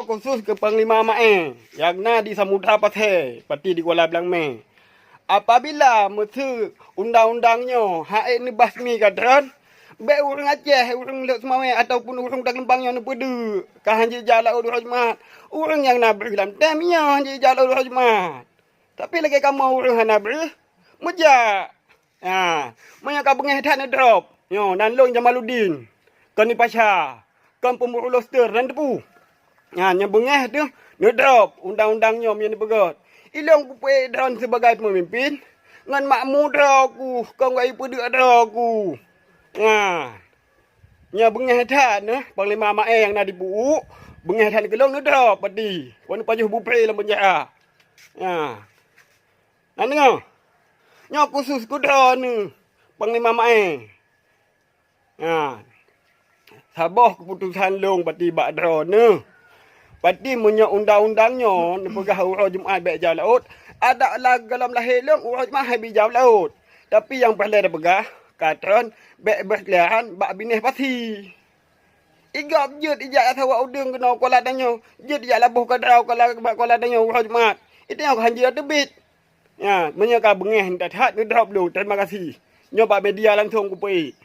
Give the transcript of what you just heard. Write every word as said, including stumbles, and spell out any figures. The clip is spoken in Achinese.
Khusus keu Panglima Maé nyang na di Samudra Pasé, pati di Kuala Blang Mé. Apabila meuseu undang-undang nyoe hana neubasmi ka droen, bék ureuëng Aceh, ureuëng Lhokseumawe ataupun ureuëng Tageuleumbang nyoe neupeudeuk ka hanjeuet jak laôt uroe Jumat. Ureuëng nyang na breuh lam tem nyoe hanjeuet jak laôt uroe Jumat. Tapi lagée kamoe ureuëng hana breuh, meujak. Ha, meunyoe ka beungéh that neudrop. Nyoe nan lôn Jamaluddin, kon di Pasha, kon peumuru lobster nan teupeu. Ha, nyang beungéh teuh neudrop undang-undang nyoe meunyoe neupeugét. Ilôn kupeuék droen sibagai peumimpin ngon makmu droe ku, kon geupeudeuek droe ku. Ha, nyoe beungéh that neuh Panglima Maé nyang na di Peuuek, beungéh that keu lôn neudrop pati, kon neupajoh bupe lam peunjara. Ha. Na deungoe? Nyoe khusus keu droeneuh Panglima Maé. Ha. Saboh keuputosan lôn pati bak droeneuh. Pati meunyoe undang-undang nyoe neupeugah uroe Jumat bék jak laôt, adak lam gohlom lahé lôn uroe Jumat han bi jak laôt. Tapi nyang peureulée tapeugah, ka droen bék beukeulahan bak binéh pasi. Igob jeuet ijak sawa udeueng keunoe Kuala Tanyoe, jeuet ijak laboh keu droe Kuala, bak Kuala Tanyoe uroe Jumat. Itu nyang hanjeuet teubiet. Nyan, meunyoe ka beungéh that-that neudrop lôn. Terima kasih. Nyoe bak media langsong kupeuék.